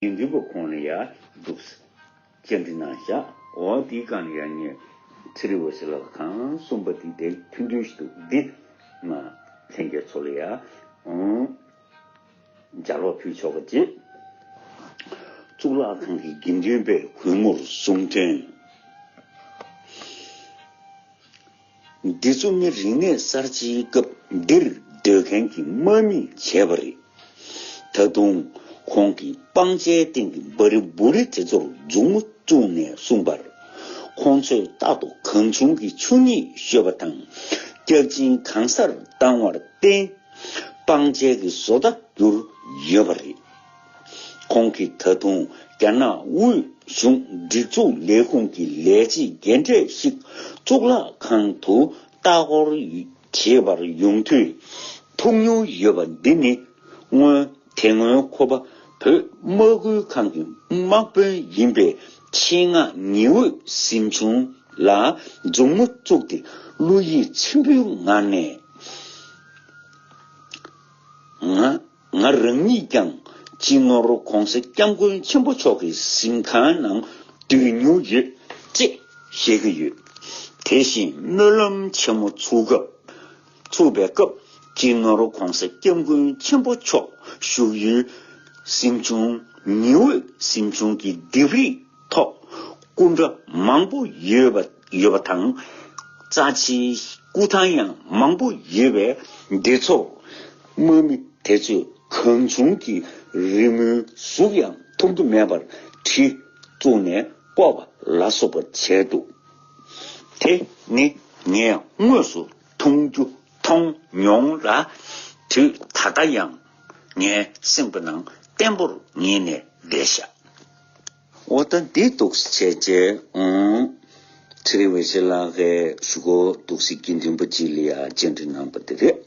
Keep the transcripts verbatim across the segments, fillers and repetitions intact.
དགེ་འདུན་པ་ཁོང་ལ་ཡ་འདུག་སེ་བཅར་འདྲི་གནང་བཞག་འོ་དེའི་སྒང་ལ་ཡ་ངས་ཚེ་རིང་འོད་ཟེར་ལགས་གང་གསུངས་པ་དེ་དེ་ཐུང་ཐུང་ཞིག་འདུག་འདི་ང་ལྷན་རྒྱས་ཚོ་ལ་ཡ་ཨང་ལྗགས་ཀློག་ཕུལ་ཆོག་པ་བྱེད། གཙུག་ལག་ཁང་གི་དགེ་འདུན་པས་གུས་མོར་གསུངས་དོན། འདི་ཚོ་ནི་རིག་གནས་གསར་བརྗེའི་སྐབས་འདིར་སྡོད་མཁན་གྱི་དམག་མིས་བྱས་པ་རེད། ད་དུང་ཁོང་གིས་སྤང་བྱའི་སྟེང་གི་བ་རི་བུ་རི་དེ་ཚོར་མཛུབ་མོ་བཙུགས་ནས་གསུངས་པར། ཁོང་ཚོས་རྟག་ཏུ་གང་བྱུང་གི་ཆོ་ངེས་ཤོད་པ་དང་། སྐྱག་གཅིན་གང་སར་བཏང་བར་བརྟེན། སྤང་བྱའི་གི་བཟོ་ལྟ་གྱུར་ཡོད་པ་རེད། ཁོང་གིས་ད་དུང་རྒྱ་ནག་དབུས་གཞུང་སྒྲིག་འཛུགས་ལས་ཁུངས་ཀྱི་ལས་བྱེད་རྒན་གྲས་ཤིག་གཙུག་ལག་ཁང་དུ་ལྟ་སྐོར་བྱེད་པར་ཡོང་དུས་ཐུག་མྱོང་ཡོད་པ་འདི་ནི་སྔོན་དེ་སྔོན་ཁོ་པ་བོད་དམག་ཁུལ་ཁང་གི་དམག་དཔོན་ཡིན་པའི་ཆེད་མངགས་ཉི་འོད་གཟིམ་ཆུང་ལ་མཛུབ་མོ་བཙུགས་ཏེ་བློ་ཡིད་ཚིམ་པོའི་ངང་ནས། ང་ང་རང་ཉིད་ཀྱང་སྤྱི་ནོར་༧གོང་ས་༧སྐྱབས་མགོན་ཆེན་པོ་མཆོག་གི་གཟིམ་ཁང་ནང་སྡོད་མྱོང་ཡོད་ཅེས་བཤད་ཀྱི་ཡོད། དེ་བཞིན་སྨོན་ལམ་ཆེན་མོ་ཚུགས་སྐབས་ཚུགས་པའི་སྐབས་སྤྱི་ནོར་༧གོང་ས་༧སྐྱབས་མགོན་ཆེན་པོ་མཆོག་བཞུགས་ཡུལ་གཟིམ་ཆུང་ཉི་འོད་གཟིམ་ཆུང་གི་ལྡེབས་རིས་ཐོག་སྐུ་འདྲ་མང་པོ་ཡོད་པ་ཡོད་པ་དང་། རྩ་ཆེའི་སྐུ་ཐང་ཡང་མང་པོ་ཡོད་པས་འདི་ཚོར་དམག་མི་དེ་ཚོས་གང་བྱུང་གི་རི་མོའི་གཟུགས་ཡང་མཐོང་རྒྱུ་མེད་པར་གྲི་བཙུགས་ནས་བཀོག་པ་ལ་སོགས་པ་བྱས་འདུག་དེ་ནི་ངས་དངོས་སུ་མཐོང་རྒྱུ་མཐོང་མྱོང་ལ་དུས་ད་ལྟ་ཡང་ངའི་སེམས་ཀྱི་ནང་བརྟན་པོར་ངེས་ནས་བསྡད་བཞག་འོ་ད་འདི་འདུག་སེ་བྱས་རྗེས་ཨང་། ཚེ་རིང་འོད་ཟེར་ལགས་ཀྱིས་གཞུག་གུ་འདུག་སེ་དགེ་འདུན་པ་གཅིག་ལ་ཡ་བཅར་འདྲི་གནང་པ་དེ་རེད།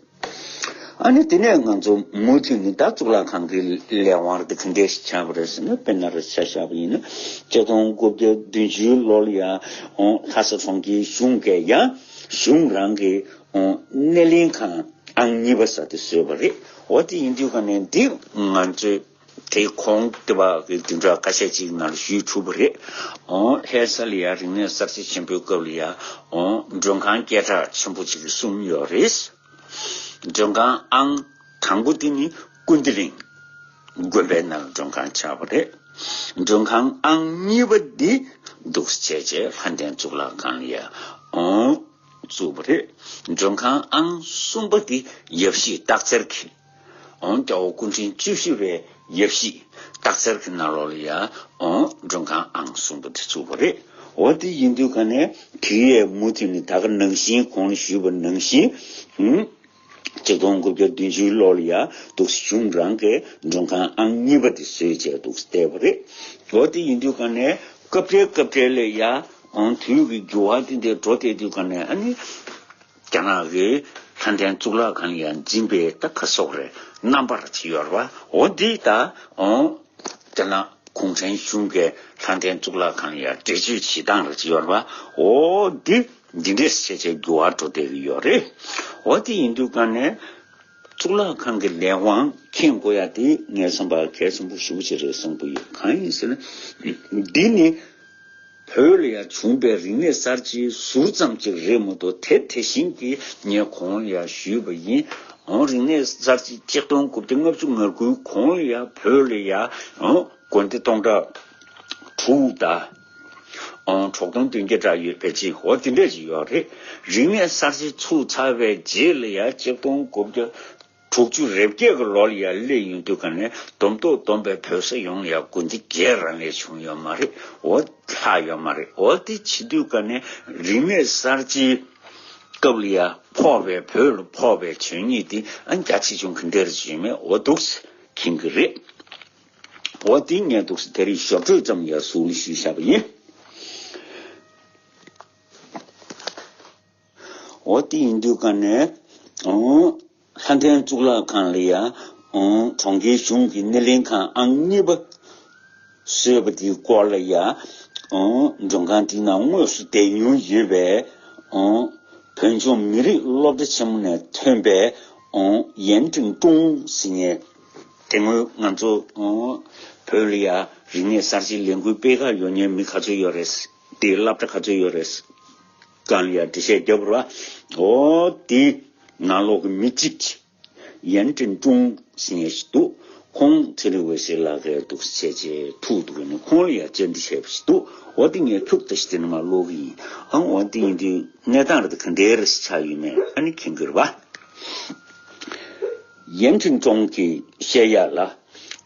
ཨ་ནི་དེ་ནས་ང་ཚོ་མུ་མཐུད་ནས་ད་གཙུག་ལག་ཁང་གི་ལས་དབང་དེ་ག་འདྲས་ཤིག་ཆགས་པ་རེད་ཟེར་ན། དཔེར་ན་རེ་ཆ་བཞག་པ་ཡིན་ན་ཆིག་སྟོང་དགུ་བརྒྱ་བདུན་ཅུའི་ལོ་ལ་ཡ་ཨང་ལྷ་ས་གྲོང་ཁྱེར་གཞུང་གིས་ཡང་གཞུང་རང་གི་ཨང་སྣེ་ལེན་ཁང་ཨང་གཉིས་པ་ཟེར་དེ་བཟོས་པ་རེད། འོ་དེ་ཡིན་དུས་ག་ནས་འདི་ང་ཚོས། དེ་གོང་དེ་བ་གི་བདུན་ཕྲག་ཁ་ཤས་ཅིག་ནང་ལ་ཞུས་གྲུབ་པ་རེད། ཨོ་ལྷ་ས་ལ་ཡ་རིག་གནས་གསར་བརྗེ་ཆེན་པོའི་སྐབས་ལ་ཡ་ཨོ་མགྲོན་ཁང་སྐད་གྲགས་ཆེན་པོ་ཅིག་གསུམ་ཡོད་རེད། མགྲོན་ཁང་ཨང་དང་པོ་དེ་ནི་ཀུན་བདེ་གླིང་དགོན་པའི་ནང་ལ་མགྲོན་ཁང་ཆགས་པ་རེད། མགྲོན་ཁང་ཨང་གཉིས་པ་འདི་འདུག་སེ་བྱས་རྗེས་ལྷ་ལྡན་གཙུག་ལག་ཁང་ལ་ཡ་ཨོ་བཙུགས་པ་རེད། མགྲོན་ཁང་ཨང་གསུམ་པ་འདི་ཡབ་གཞིས་སྟག་འཚེར་གྱི། ཨོང་རྒྱལ་བ་སྐུ་ཕྲེང་བཅུ་བཞི་པའི་ཡབ་གཞིས་སྟག་འཚེར་གྱི་ནང་ལོགས་ལ་ཡ་ཨོང་མགྲོན་ཁང་ཨང་གསུམ་པ་དེ་བཙུགས་པ་རེད། འོ་དེ་ཡིན་དུས་ག་ནས་དེ་ཡས་མུ་མཐུད་ནས་ད་ག་ནང་བཞིན་གོང་ལ་ཞུས་པ་ནང་བཞིན་ཨུམ། ཆིག་སྟོང་དགུ་བརྒྱ་བདུན་ཅུའི་ལོ་ལ་ཡ་འདུག་སེ་གཞུང་རང་གིས་མགྲོན་ཁང་ཨང་གཉིས་པ་དེ་བཟོས་བྱས་འདུག་སེ་བལྟས་པ་རེད། འོ་དེ་ཡིན་དུས་ག་ནས་སྐབས་འཕྲལ་སྐབས་འཕྲལ་ལ་ཡ་ཨོང་དུས་ཀྱི་འགྱུར་བ་དེ་འདྲ་འགྲོ་བསྡད་དུས་ག་ནས་ཨ་ནི། རྒྱ་ནག་གི་ལྷ་ལྡན་གཙུག་ལག་ཁང་ཡང་འཛིན་པའི་ད་ཁ་སོག་རེད་རྣམ་པར་ཅིག་ཡོད་རེད་བ། འོ་འདི་ད་ཨོ་རྒྱ་ནག་གུང་ཁྲན་གཞུང་གི་ལྷ་ལྡན་གཙུག་ལག་ཁང་ཡང་འགྲེལ་བརྗོད་བྱེད་སྟངས་རེད་ཅིག་ཡོད་རེད་བ། འོ་འདི་འདི་འདྲས་བྱས་བྱས་འགྱུར་བ་འགྲོ་བསྡད་ཀྱི་ཡོད་རེད། འོ་དེ་ཡིན་དུས་ག་ནས་གཙུག་ལག་ཁང་གི་ལས་དབང་མཁྱེན་དགོས་ཡ་དེ་ངའི་བསམ་པར་གལ་ཆེན་པོ་ཞེ་པོ་ཅིག་རེད་བསམ་གྱི་ཡོད། གང་ཡིན་ཟེར་ན་འདི་ནི། བོད་ལ་ཡང་བྱུང་བའི་རིག་གནས་གསར་བརྗེའི་ཟུར་ཙམ་ཅིག་རེད་མ་གཏོགས་དེ་དེ་བཞིན་གྱི་ངས་གོང་ལ་ཡང་ཞུས་པ་ཡིན། འོང་རིག་གནས་གསར་བརྗེ་ཆིག་སྟོང་དགུ་བརྒྱ་ལྔ་བཅུ་ང་དགུའི་གོང་ལ་ཡང་བོད་ལ་ཡང་འོང་དགོན་སྡེ་སྟོང་ཕྲག་དྲུག་དང་། འོང་དྲུག་སྟོང་བདུན་བརྒྱ་ཕྲག་ཡོད་པའི་ཅིག་འོ་དེ་འདྲས་ཅིག་ཡོད་རེད། རིག་གནས་གསར་བརྗེ་ཚུགས་ཚར་བའི་རྗེས་ལ་ཡང་ཆིག་སྟོང་དགུ་བརྒྱ། དྲུག་ཅུ་རེ་བརྒྱད་ཀྱི་ལོ་ལ་ཡང་སླེབས་ཡོང་དུས་ག་ནས་བསྡོམས་ཐོག་བསྡོམས་པའི་བོད་ས་ཡོངས་ལ་ཡང་དགོན་སྡེ་བརྒྱད་རང་ལས་བྱུང་ཡོད་མ་རེད། འོ་ལྷག་ཡོད་མ་རེད། འོ་དེ་བྱེད་དུས་ག་ནས་རིག་གནས་གསར་བརྗེའི་སྐབས་ལ་ཡང་ཕོག་པའི་བོད་ལ་ཕོག་པའི་བྱུས་ཉེས་དེ་ཨ་རྒྱ་ཆེ་ཆུང་ག་འདྲ་རེ་བྱུང་མེད་འོ་འདུག་མཁྱེན་གྱི་རེད། འོ་དེ་ངས་འདུག་དེ་རིང་ཞོར་འཕྲོས་ཙམ་ཡང་ཟུར་ལ་ཞུས་བཞག་པ་ཡིན། འོ་དེ་ཡིན་དུས་ག་ནས་ཨོ། ལྷ་ལྡན་གཙུག་ལག་ཁང་ལ་ཡ། ཨང་། གྲོང་ཁྱེར་གཞུང་གི་སྣེ་ལེན་ཁང་ཨང་གཉིས་པ་བཟོས་པ་དེའི་སྐོར་ལ་ཡ། ཨང་། མགྲོན་ཁང་དེའི་ནང་དངོས་སུ་བསྡད་མྱོང་ཡོད་པའི། ཨང་། བོད་ལྗོངས་མི་རིགས་སློབ་གྲྭ་ཆེན་མོ་ནས་ཐོན་པའི། ཨང་། ཡན་ཀྲིང་ཀྲུང་ཟེར་མཁན། དེ་སྔོན་ང་ཚོ། ཨང་ བོད་ལ་ཡ་རིག་གནས་གསར་བརྗེའི་ལས་འགུལ་སྤེལ་ག་ཡོང་མཁན་མི་ག་ཚོད་ཡོད་རེད། དེའི་སློབ་གྲྭ་ག་ཚོད་ཡོད་རེད། གང་ལ་ཡ་འགྲེལ་བཤད་རྒྱབ་ར། འོ་དེ་ནང་ལོགས་ཀྱི་མི་གཅིག་ཡན་ཀྲིན་ཀྲུང་ཟེར་མཁན་ཞིག་འདུག་ཁོང་ཚན་རིག་འོད་ཟེར་ལགས་ཀྱི་འདུག་བྱས་རྗེས་ཐུག་འདུག་ནི་ཁོང་ལ་ཡ་བཅར་འདྲི་བྱས་པ་ཞིག་འདུག་འོ་དེ་ངས་ཁྱུག་ཙམ་ཞིག་དེ་ནས་མར་ཀློག་གི་ཡིན། ཨང་འོ་དེ་ཡིན་དུས་གནས་སྟངས་རེ་ག་འདྲའི་རེ་ཞིག་ཆགས་ཡོད་མེད་ཨ་ནི་མཁྱེན་གྱི་རེད་པ། ཡན་ཀྲིན་ཀྲུང་གིས་བཤད་ཡག་ལ།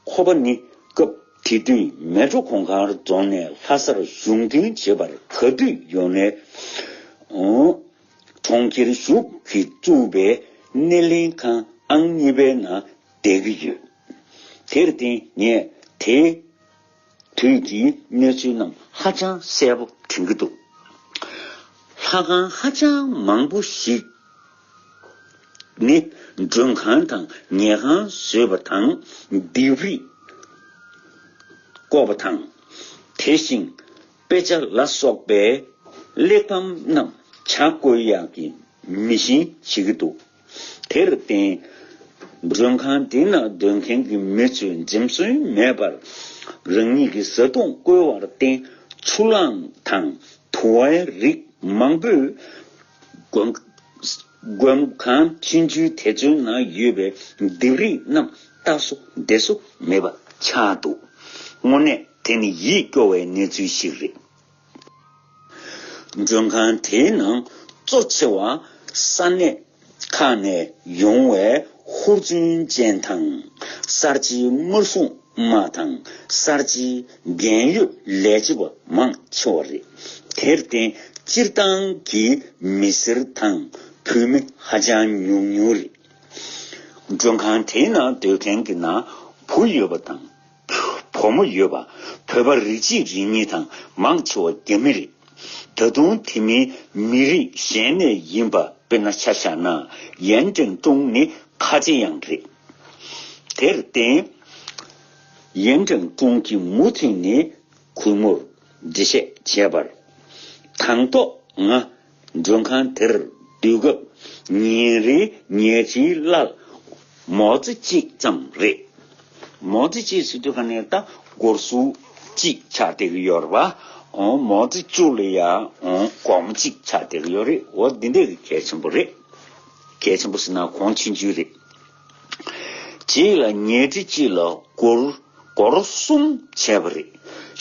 ཁོ་པ་ནི་སྐབས་དེ་དུས་མལ་གྲོ་གུང་དཀར་རྫོང་ནས་ལྷ་སར་གཞུང་དོན་བྱེད་པར་ག་དུས་ཡོང་ནས། ཨོ། གྲོང་ཁྱེར་བཞུགས་ཀྱིས་བཙུགས་པའི་སྣེ་ལེན་ཁང་ཨང་གཉིས་པའི་ནང་བསྡད་ཀྱི་ཡོད། དེར་བརྟེན་ངས་དེའི་དུས་ཀྱི་གནས་ཚུལ་རྣམས་ཧ་ཅང་གསལ་པོ་དྲན་གྱི་འདུག་ལྷ་ཁང་ཧ་ཅང་མང་པོ་ཞིག་ནི་མགྲོན་ཁང་དང་ཉལ་ཁང་བཟོས་པ་དང་ལྡེབས་རིས་བརྐོས་པ་དང་། དེ་བཞིན་དཔེ་ཆ་ལ་སོགས་པའི་གླེགས་བམ་རྣམས་ཇ་བསྐོལ་ཡག་གི་མེ་ཤིན་བྱེད་ཀྱི་འདུག་དེར་བརྟེན། མགྲོན་ཁང་དེ་ན་སྡོད་མཁན་གྱི་མི་ཚོས་འཛེམ་ཟོན་མེད་པར་རང་ཉིད་ཀྱི་བཟའ་བཏུང་བསྐོལ་བར་བརྟེན་ཆུ་གླང་དང་དུ་བའི་རིགས་མང་པོས་མགོན་མགོན་ཁང་ཆུང་ཆུང་དེ་ཚོའི་ནང་ཡོད་པའི་ལྡེབས་རིས་རྣམས་ལྟ་སོ་བདེ་སོ་མེད་པ་ཆགས་འདུག་དངོས་གནས་དེ་ནི་ཡིད་སྐྱོ་བའི་གནས་ཚུལ་ཞིག་རེད། མགྲོན་ཁང་དེའི་ནང་གཙོ་ཆེ་བ་ས་གནས་ཁག་ནས་ཡོང་བའི་ཧུར་བརྩོན་ཅན་དང་གསར་བརྗེའི་དམར་སྲུང་དམག་དང་གསར་བརྗེའི་རྒན་ཡོལ་ལས་བྱེད་པ་མང་ཆེ་བ་རེད། དེར་བརྟེན་སྤྱིར་བཏང་གི་མི་སེར་དང་བུད་མེད་ཧ་ཅང་ཉུང་ཉུང་རེད། མགྲོན་ཁང་དེའི་ནང་སྡོད་མཁན་གྱི་ནང་བུ་ཡོད་པ་དང་བུ་མོ་ཡོད་པ། བོད་པ་རིགས་གཅིག་རིགས་གཉིས་དང་མང་ཆེ་བ་རྒྱ་མི་རེད། ད་དུང་དེ་མིན་མི་རིགས་གཞན་ནས་ཡིན་པ་དཔེར་ན་ཆ་བཞག་ན་ཡན་ཀྲེང་ཀྲུང་ནི་ཁ་ཆེ་ཡང་རེད། དེར་བརྟེན། ཡན་ཀྲེང་ཀྲུང་གིས་མུ་མཐུད་ནས་གུས་མོར་འགྲེལ་བཤད་བྱས་པར། དང་ཐོག་ང་མགྲོན་ཁང་དེར་སྡོད་སྐབས་ཉིན་རེའི་ཉལ་ཁྲིའི་གླ་མའོ་ཙི་གཅིག་ཙམ་རེད། མའོ་ཙི་གཅིག་ཟེར་དུས་ག་ནས་ད་སྒོར་སུ་གཅིག་ཆགས་བསྡད་ཀྱི་ཡོད་རེད་པ། འོ་མའོ་ཙི་བཅུ་ལ་ཡ་འོ་སྒོར་མོ་གཅིག་ཆགས་བསྡད་ཀྱི་ཡོད་རེད། འོ་འདི་འདྲས་ཀྱི་གལ་ཆེན་པོ་རེད། གལ་ཆེན་པོ་ཟེར་ན་གོང་ཆེན་ཆུང་རེད། རྗེས་ལ་ཉལ་ཁྲི་གཅིག་ལ་སྒོར་སྒོར་གསུམ་བྱས་པ་རེད།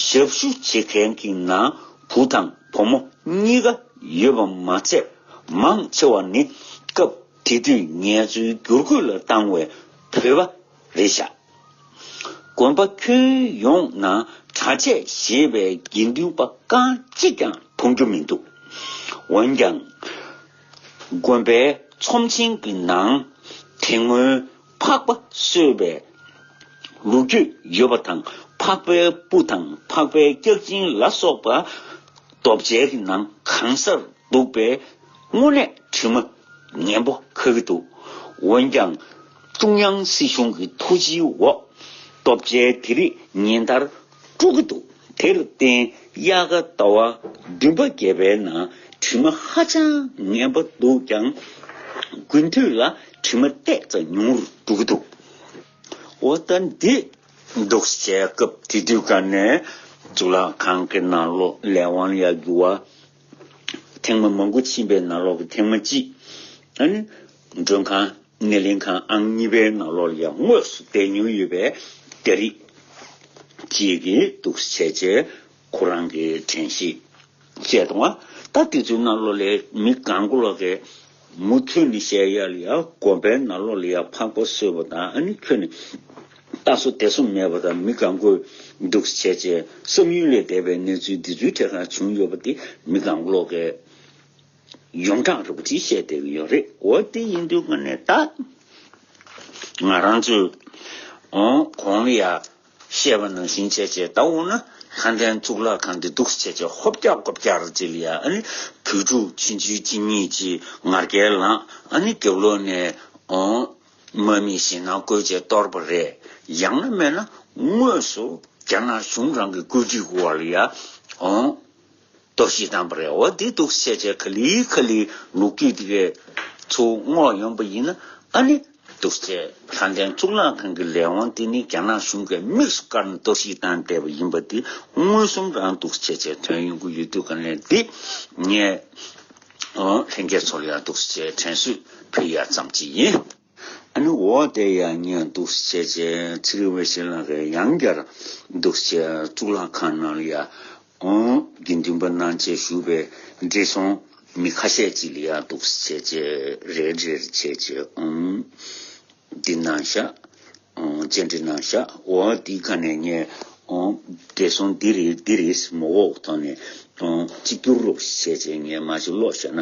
ཞབས་ཞུ་བྱེད་མཁན་གྱི་ནང་བུ་དང་བུ་མོ་གཉིས་ཀ་ཡོད་པ་མ་ཚད་མང་ཆེ་བ་ནི་སྐབས་དེ་དུས་ངལ་རྩོལ་བསྒྱུར་བཀོད་ལ་བཏང་བའི་བོད་པ་རེད་བཞག་དགོན་པ་ཁྱོན་ཡོངས་ནང་གྲྭ་ཆས་བཞེས་པའི་དགེ་འདུན་པ་རྐང་གཅིག་ཀྱང་མཐོང་རྒྱུ་མི་འདུག་འོན་ཀྱང་། དགོན་པའི་ཚོམས་ཆེན་གྱི་ནང་དེ་སྔོན་ཕག་པ་གསོད་པའི་ལོ་རྒྱུས་ཡོད་པ་དང་། ཕག་པའི་སྤུ་དང་ཕག་པའི་སྐྱག་གཅིན་ལ་སོགས་པ་རྡོ་བཅལ་གྱི་ནང་གང་སར་འདུག་པས་དངོས་གནས་དྲི་མ་ངན་པོ་ཁ་གི་འདུག་འོན་ཀྱང་ཀྲུང་དབྱང་སྲིད་གཞུང་གི་ཐུགས་རྗེའི་འོག་རྡོ་བཅལ་དེ་རིགས་ཉིན་ལྟར་དཀྲུག་གི་འདུག་དེར་བརྟེན་དབྱར་ཁ་ཟླ་བ་བདུན་པ་བརྒྱད་པའི་ནང་དྲི་མ་ཧ་ཅང་ངན་པ་འདུག་ཀྱང་། དགུན་དུས་ལ་དྲི་མ་ཏོག་ཙམ་ཉུང་རུ་འགྲོ་གི་འདུག་འོ་ད་འདི་འདུག་བྱས་སྐབས་དེ་དུས་ག་ནས་གཙུག་ལག་ཁང་གི་ནང་ལོགས་ལས་དབང་ལ་ཡ་འགྱུར་བ་ཐེངས་མ་མང་པོ་ཕྱིན་པའི་ནང་ལོགས་ཀྱི་ཐེངས་མ་གཅིག་ཨ་ནི་མགྲོན་ཁང་སྣེ་ལེན་ཁང་ཨང་གཉིས་པའི་ནང་ལོགས་ལ་ཡང་དངོས་སུ་བསྡད་མྱོང་ཡོད་པའི་རྒྱ་རིགས་ཅིག་གིས་འདུག་བྱས་རྗེས་ཁོ་རང་གི་དྲན་ཤེས་བཤད་འདུག་ད་དེ་ཚོའི་ནང་ལོགས་ལ་མི་གང་ག་ལོག་གིས་མུ་མཐུད་ནས་བཤད་ཡ་ལ་ཡ་དགོན་པའི་ནང་ལོགས་ལ་ཡ་ཕག་པ་གསོད་པ་དང་ཨ་ནི་ཁྱོན་ནས་ལྟ་སོ་བདེ་སོ་མེད་པ་དང་མི་གང་ག་འདུག་བྱས་རྗེས་བསམ་ཡུལ་ལས་འདས་པའི་གནས་ཚུལ་འདི་ཚོའི་གྲས་ཁག་བྱུང་ཡོད་པ་དེ་མི་གང་ག་ལོག་གིས། ཡོངས་གྲགས་རེད་པ་ཅིག་བཤད་བསྡད་ཀྱི་ཡོད་རེད། འོ་དེ་ཡིན་དུས་ང་ནས་ད་ང་རང་ཚོས་འོ་གོང་ལ་ཡ་བཤད་པ་ནང་བཞིན་བྱས་བྱས་ད་འོ་ན་ལྷ་ལྡན་གཙུག་ལག་ཁང་འདི་འདུག་བྱས་བྱས་ཧོབ་རྒྱག་ཀོབ་རྒྱག་རེ་ཅིག་ལ་ཡ་ཨ་ནི་བོད་ཕྲུག་ཆུང་ཆུང་གཅིག་གཉིས་ཅིག་ངར་སྐད་ལངས་ཨ་ནི་རྒྱབ་ལོགས་ནས་འོ་དམག་མི་ཞེད་སྣང་བསྐུལ་བྱས་གཏོར་བ་རེད། ཡང་ན་མེད་ན་དངོས་སུ་རྒྱ་ནག་གཞུང་རང་གི་བཀོད་སྒྲིག་འོག་ལ་ཡ་འོ། གཏོར་བཤིག་བཏང་པ་རེད། འོ་དེ་འདུག་བཤད་བྱས་ག་ལེ་ག་ལེ་ལོ་རྒྱུས་དེ་གའི་ཚུར་བསྔོག་ཡོང་པ་ཡིན་ན་ཨ་ནི་ འདུག་སེ་བྱས་ལྷ་ལྡན་གཙུག་ལག་ཁང་གི་ལས་དབང་དེ་ནི་རྒྱ་ནག་གཞུང་གིས་དམིགས་སུ་བཀར་ནས་གཏོར་བཤིག་བཏང་བསྡད་པ་ཡིན་པ་འདི་མངོན་སུམ་རང་འདུག་སེ་བྱས་བྱས་ཐོན་ཡོང་གི་ཡོད་དུས་ག་ནས་འདི་ངས་ལྷན་རྒྱས་ཚོ་ལ་ཡང་འདུག་སེ་བྱས་དྲན་གསོས་ཕུལ་ཡ་ཙམ་ཅིག་ཡིན། ཨ་ནི་འོ་དེ་ཡང་ངས་འདུག་སེ་བྱས་བྱས་ཚེ་རིང་དབང་ཆེན་ལགས་ཀྱིས་ཡང་བསྐྱར་འདུག་སེ་བྱས་གཙུག་ལག་ཁང་ནང་ལ་ཡ། ཨང་། དགེ་འདུན་པ་གནང་བྱས་བཞུགས་པའི་བགྲེས་སོང་མི་ཁ་ཤས་ཅིག་ལ་ཡང་འདུག་སེ་བྱས་བྱས་རེ་རེ་བྱས་བྱས་ཨང་། འདི་གནང་ཤག་ཨང་། བཅར་འདྲི་གནང་ཤག་འོ་འདི་ག་ནས་ངས་ཨང་། བགྲེས་སོང་འདི་རེད་འདི་རེད་མ་འོག་ཐོག་ནས་ཨང་། གཅིག་གྱུར་རོགས་བྱས་བྱས་ངས་མ་གཅིག་ཀློག་བཞག་ན་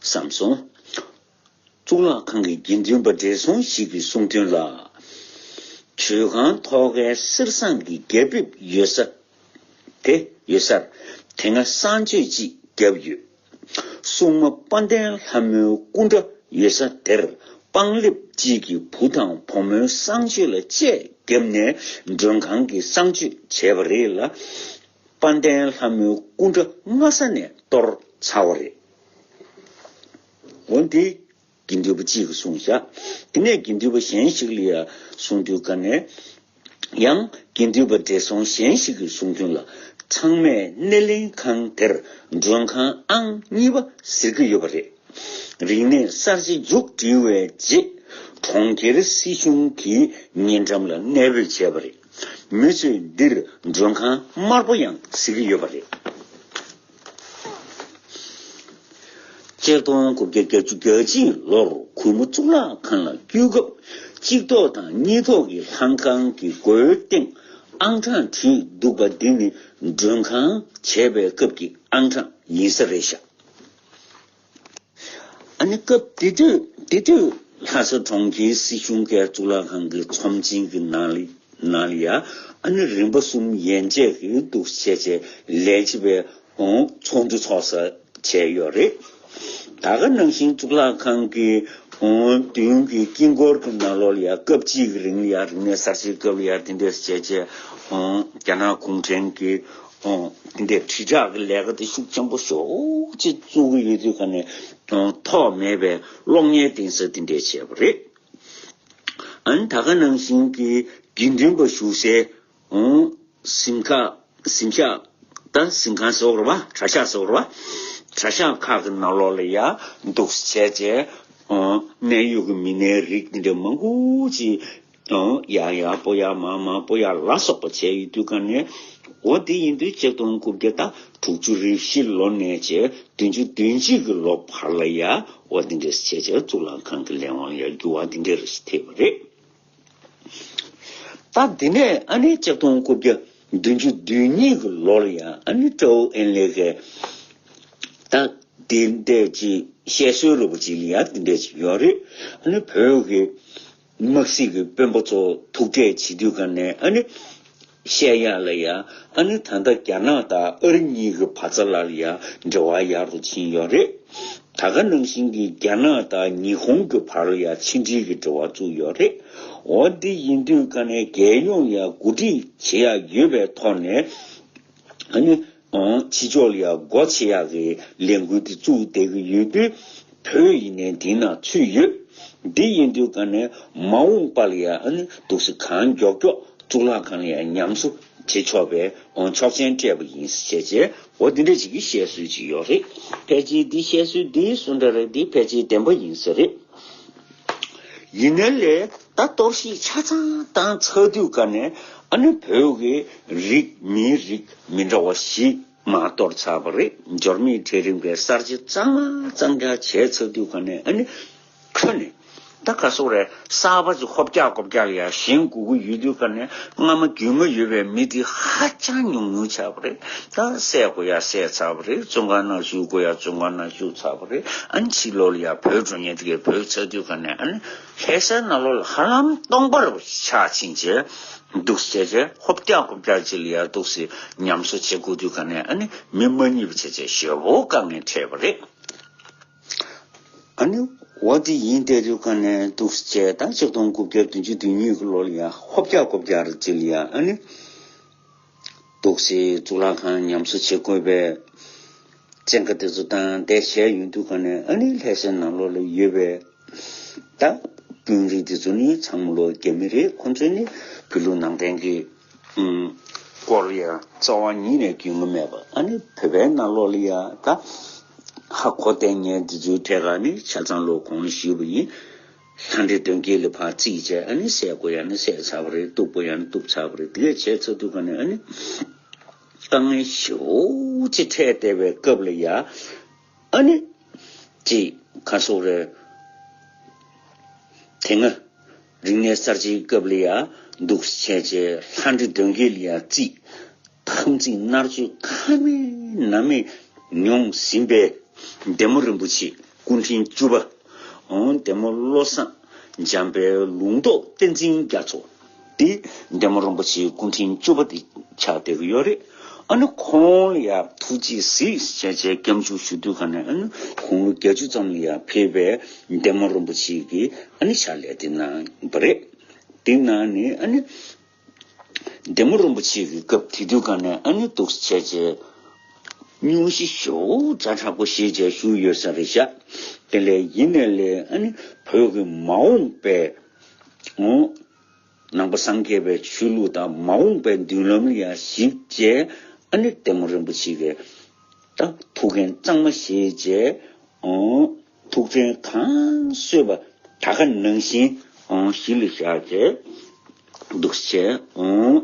བསམ་སོང་། གཙུག་ལག་ཁང་གི་དགེ་འདུན་པ་བགྲེས་སོང་ཞིག་གིས་གསུངས་དོན་ལ། མཆོད་ཁང་ཐོག་ཁའི་གསེར་ཟངས་ཀྱི་རྒྱ་ཕིབས་ཡོད་ས་དེ་ཡོད་སར་དེ་སྔ་གསང་སྤྱོད་ཅིག་བརྒྱབ་ཡོད། སྲུང་མ་དཔལ་ལྡན་ལྷ་མོའི་སྐུ་འདྲ་ཡོད་ས་དེར་སྤང་ལེབ་ཅིག་གིས་བུ་དང་བུ་མོའི་གསང་སྤྱོད་ལ་དཔྱད་བརྒྱབ་ནས་མགྲོན་ཁང་གི་གསང་སྤྱོད་བྱས་པ་རེད་ལ། དཔལ་ལྡན་ལྷ་མོའི་སྐུ་འདྲ་སྔ་ས་ནས་གཏོར་ཚར་བ་རེད། འོན་ཏེ། དགེ་འདུན་པ་གཅིག་གིས་གསུངས་བཞག་དེ་ནས་དགེ་འདུན་པ་གཞན་ཞིག་ལ་ཡང་གསུངས་དུས་ག་ནས། ཡང་དགེ་འདུན་པ་བགྲེས་སོང་གཞན་ཞིག་གིས་གསུངས་དོན་ལ། ཚང་མས་སྣེ་ལེན་ཁང་དེར་མགྲོན་ཁང་ཨང་གཉིས་པ་ཟེར་གྱི་ཡོད་པ་རེད། རིག་གནས་གསར་བརྗེ་མཇུག་སྒྲིལ་བའི་རྗེས། གྲོང་ཁྱེར་སྲིད་གཞུང་གི་ཉེ་འགྲམ་ལ་གནས་སྤོས་བྱས་པ་རེད། མི་ཚོས་འདིར་མགྲོན་ཁང་དམར་པོ་ཡང་ཟེར་གྱི་ཡོད་པ་རེད། ཆིག་སྟོང་དགུ་བརྒྱ་བརྒྱད་ཅུ་གྱ་གཅིག་ལོར་གུར་མོ་གཙུག་ལག་ཁང་ལ་བསྐྱོད་སྐབས་གཅིག་ཐོག་དང་གཉིས་ཐོག་གི་ལྷ་ཁང་གི་སྒོའི་སྟེང་ཨང་གྲངས་བྲིས་འདུག་པ་འདི་ནི་མགྲོན་ཁང་བྱས་པའི་སྐབས་ཀྱི་ཨང་གྲངས་ཡིན་ས་རེད་ཤག་ཨ་ནི་སྐབས་དེ་དུས་དེ་དུས་ལྷ་ས་གྲོང་ཁྱེར་སྲིད་གཞུང་གི་གཙུག་ལག་ཁང་གི་ཚོམས་ཆེན་གྱི་ནང་ལ་ནང་ལ་ཡ་ཨ་ནི་རིམ་པ་གསུམ་ཡན་ཆད་ཀྱི་འདུག་བྱས་བྱས་ལས་བྱེད་པའི་ཨོང་ཚོགས་འདུ་ཚོགས་ས་བྱས་ཡོད་རེད། ད་ག་ནང་བཞིན་གཙུག་ལག་ཁང་གི་ཨོང་མདུན་གྱི་དཀྱིལ་འཁོར་གྱི་ནང་ལོགས་ལ་ཡ་སྐབས་གཅིག་གི་རིང་ལ་ཡ་རིག་གནས་གསར་བརྗེའི་སྐབས་ལ་ཡ་དེ་འདྲས་བྱས་བྱས་ཨོང་རྒྱ་ནག་གུང་ཁྲན་གྱི་ཨོང་དེ་འདྲས་དྲིལ་བསྒྲགས་ཀྱི་ལས་ཀ་དེ་ཤུགས་ཆེན་པོ་ཞེ་པོ་ཅིག་བཙུགས་ཀྱི་ཡོད་དུས་ག་ནས་ཨོང་ཐོགས་མེད་པའི་གློག་བརྙན་བསྟན་ས་དེ་འདྲས་བྱས་པ་རེད། ཨ་ནི་ད་ག་ནང་བཞིན་གྱི་དགེ་འདུན་པ་བཞུགས་སའི་ཨོང་གཟིམ་ཁ་གཟིམ་ཤག་ད་གཟིམ་ཁང་ཟེར་བ་རེད་བ། གྲྭ་ཤག་ཟེར་བ་རེད་བ། གྲྭ་ཤག་ཁག་གི་ནང་ལོགས་ལ་ཡ་འདུག་བྱས་བྱས་ཨོང་གནད་ཡོད་ཀྱི་མི་སྣའི་རིགས་འདི་འདྲ་མང་པོ་ཅིག་ཨོང་ཡར་ཡར་སྤོ་ཡ་མར་མར་སྤོ་ཡ་ལ་སོགས་པ་བྱས་ཡོད་དུས་ག་ནས་འོ་དེ་ཡིན་དུས་ཆིག་སྟོང་དགུ་བརྒྱ་དང་དྲུག་ཅུ་རེ་བཞི་ལོ་ནས་བྱས་བདུན་ཅུ་དོན་གཅིག་གི་ལོ་བར་ལ་ཡ་འོ་དེ་འདྲས་བྱས་བྱས་གཙུག་ལག་ཁང་གི་ལས་དབང་ལ་ཡ་འགྱུར་བ་དེ་འདྲས་ཐེབས་པ་རེད། ད་དེ་ནས་ཨ་ནི་ཆིག་སྟོང་དགུ་བརྒྱ་བདུན་ཅུ་དོན་གཉིས་ཀྱི་ལོ་ལ་ཡ་ཨ་ནི་ཀྲོའུ་ཨེན་ལེ་གིས་ད་དེ་འདྲས་ཅིག་བཤད་སྲོལ་རུ་བ་ཅིག་ལ་ཡ་དེ་འདྲས་ཅིག་ཡོད་རེད། ཨ་ནི་བོད་ཀྱི་དམག་སྲིད་ཀྱི་དཔོན་པོ་ཚོ་ཐུག་འཕྲད་བྱེད་དུས་ག་ནས་ཨ་ནི་བཤད་ཡག་ལ་ཡ་ཨ་ནི་ད་ལྟ་རྒྱ་ནག་དང་ཨ་རི་གཉིས་ཀྱི་བར་མཚམས་ལ་ལ་ཡ་འབྲེལ་བ་ཡག་རུ་ཕྱིན་ཡོད་རེད། ད་ག་ནང་བཞིན་གྱི་རྒྱ་ནག་དང་ཉི་ཧོང་གི་བར་ལ་ཡ་ཕྱི་འབྲེལ་གྱི་འབྲེལ་བ་བཙུགས་ཡོད་རེད། འོ་འདི་ཡིན་དུས་ག་ནས་རྒྱལ་ཡོངས་ལ་ཡ་གོ་སྒྲིག་བྱེད་ཡག་ཡོད་པའི་ཐོག་ནས་ཨ་ནི། ཨང་། ཕྱི་ཕྱོགས་ལ་ཡང་སྒོ་ཕྱེ་ཡག་གི་ལས་འགུལ་འདི་བཙུགས་བསྡད་ཀྱི་ཡོད་དུས། བོད་ཡིན་ནའི་འདི་ནང་ཚུད་ཡོད། འདི་ཡིན་དུས་ག་ནས་མ་འོངས་པ་ལ་ཡང་ཨ་ནི་འདུག་སེ་གང་མགྱོགས་མགྱོགས་གཙུག་ལག་ཁང་ལ་ཡང་ཉམས་གསོ་བྱེད་ཆོག་པའི་ཨང་ཆོག་མཆན་སྤྲད་པ་ཡིན་ཟེར་བྱས་བྱས་འོ་འདི་འདྲ་ཅིག་གི་བཤད་སྲོལ་ཅིག་ཡོད་རེད། ཕལ་ཆེར་འདི་བཤད་སྲོལ་འདིའི་སུ་འདྲ་རེད། འདི་ཕལ་ཆེར་བདེན་པ་ཡིན་ས་རེད། ཡིན་ནའི་ལས་ད་གཏོར་བཤིག་ཆ་ཚང་བཏང་ཚར་དུས་ག་ནས་ཨ་ནི་བོད་ཀྱི་རིགས་མིའི་རིགས་མི་འདྲ་བ་བཞི་མར་གཏོར་ཚར་བ་རེད། འབྱོར་མེད་གྲལ་རིམ་པའི་གསར་བརྗེ་གཙང་མ་གཙང་རྐྱང་བྱས་ཚར་དུས་ག་ནས་ཨ་ནི་ཁ་ནས་ད་ག་སོག་རེད། གསར་པ་ཅིག་ཧོབ་རྒྱག་ཀོབ་རྒྱག་ལ་ཡ་བཞེངས་དགོས་ཀྱི་ཡོད་དུས་ག་ནས་སྔ་མ་རྒྱུས་མངའ་ཡོད་པའི་མི་དེ་ཧ་ཅང་ཉུང་ཉུང་ཆགས་པ་རེད། ད་བསད་དགོས་ཡ་བསད་ཚར་བ་རེད། བཙོན་ཁང་ནང་བཞུགས་དགོས་ཡ་བཙོན་ཁང་ནང་བཞུགས་ཚར་བ་རེད། ཨ་ནི་ཕྱི་ལོགས་ལ་ཡ་བོད་འགྲོ་མཁན་དེ་གས་བོད་ཚར་དུས་ག་ནས་ཨ་ནི་ལྷ་སའི་ནང་ལོགས་ལ་ཧ་ལམ་སྟོང་པར་ཆགས་ཕྱིན་བྱས་འདུག་སེ་བྱས་བྱས་ཧོབ་རྒྱག་ཀོབ་རྒྱག་ཅིག་ལ་ཡ་འདུག་སེ་ཉམས་གསོ་བྱེད་དགོས་དུས་ག་ནས་ཨ་ནི་མི་མ་རྙེད་པ་བྱས་བྱས་ཞེ་པོ་དཀའ་ངལ་འཕྲད་པ་རེད། ཨ་ནི་འོ་དེ་ཡིན་བསྡད་དུས་ག་ནས་འདུག་སེ་བྱས་ད་ཆིག་སྟོང་དགུ་བརྒྱ་བདུན་ཅུ་དོན་གཉིས་ཀྱི་ལོ་ལ་ཡ་ཧོབ་རྒྱག་ཀོབ་རྒྱག་རེ་ཅིག་ལ་ཡ་ཨ་ནི། འདུག་སེ་གཙུག་ལག་ཁང་ཉམས་གསོ་བྱེད་དགོས་པའི་བཙན་བཀའ་དེ་ཚོ་བཏང་བསྡད་བྱས་ཡོང་དུས་ག་ནས་ཨ་ནི་ལྷ་སའི་ནང་ལོགས་ལ་ཡོད་པའི་ ད་དཔོན་རིགས་དེ་ཚོ་ནི་ཚང་མ་ལོ་རྒྱ་མི་རེད། ཁོ་ཚོས་ནི་བོད་ལུགས་ནང་བསྟན་གྱི་ཨུམ་སྐོར་ལ་ཡང་རྩ་བ་ཉིད་ནས་རྒྱུས་མངའ་མེད་པ། ཨ་ནི་བོད་པའི་ནང་ལོགས་ལ་ཡང་ད་ཧ་གོ་བསྡད་མཁན་དེ་ཚོའི་གྲས་ཀ་ནི་ཆ་ཚང་ལོ་གོང་ལ་ཞུས་པ་ཡིན། ལྷ་འདྲེ་གདོན་བགེགས་ལ་ཕར་རྩིས་བྱས། ཨ་ནི་བསད་དགོས་ཡ་ནི་བསད་ཚར་བ་རེད། གཏུབ་དགོས་ཡ་ནི་གཏུབ་ཚར་བ་རེད། དེ་གས་བྱས་ཚར་དུས་ག་ནས་ཨ་ནི་དཀའ་ངལ་ཞེ་པོ་ཅིག་འཕྲད་བསྡད་པའི་སྐབས་ལ་ཡ། ཨ་ནི་ཅིག་ག་སོག་རེད། དེ་སྔ་རིག་གནས་གསར་བརྗེའི་སྐབས་ལ་ཡ་འདུག་བྱས་བྱས་ལྷ་འདྲེ་གདོན་བགེགས་ལ་ཡ་རྩིས། དམ་ཚིག་མནར་གཅོད་ཁ་མེད་ན་མེད་མྱོང་ཟིན་པའི་འདན་མ་རིན་པོ་ཆེ་སྐུ་ཕྲེང་བཅུ་པ། འོ་འདན་མ་བློ་བཟང་འཇམ་དཔལ་ལུང་རྟོགས་བསྟན་འཛིན་རྒྱ་མཚོ། འདི་འདན་མ་རིན་པོ་ཆེའི་སྐུ་ཕྲེང་བཅུ་པ་འདི་ཆགས་བསྡད་ཀྱི་ཡོད་རེད། ཨ་ནི་ཁོང་ལ་ཡ་ཐུགས་རྗེས་གཟིགས་བྱས་བྱས་སྐྱབས་འཇུག་ཞུ་དུས་ག་ནས་ཨ་ནི་དགུང་ལོ་བརྒྱད་ཅུ་ཙམ་ལ་ཡ་ཕེབས་པའི་འདན་མ་རིན་པོ་ཆེ་གིས་ཨ་ནི་ཕྱག་ལས་དེ་གནང་བ་རེད། དེ་གནང་ནས་ཨ་ནི་འདན་མ་རིན་པོ་ཆེ་གི་སྐབས་དེ་དུས་ག་ནས་ཨ་ནི་འདུག་བྱས་བྱས་སྙུང་གཞི་ཞེ་པོ་ཛ་དྲག་པོ་བཞེས་བྱས་བཞུགས་ཡོད་ས་རེད་ཤག་དེ་ལས་ཡིན་ནའི་ལས་ཨ་ནི་བོད་ཀྱི་མ་འོངས་པའི་འོ། ནང་པ་སངས་རྒྱས་པའི་ཆོས་ལུགས་དང་མ་འོངས་པའི་མདུན་ལམ་ལ་ཡང་གཞིགས་བྱས། ཨ་ནི་འདན་མ་རིན་པོ་ཆེ་གིས་ད་ཐུགས་འགན་གཙང་མ་བཞེས་བྱས། ཨོ། ཐུགས་འགན་གང་གསོས་པ་ད་ག་ནང་བཞིན་ཨོ་གཞི་ལ་བཞག་བྱས་འདུག་བྱས། ཨོ།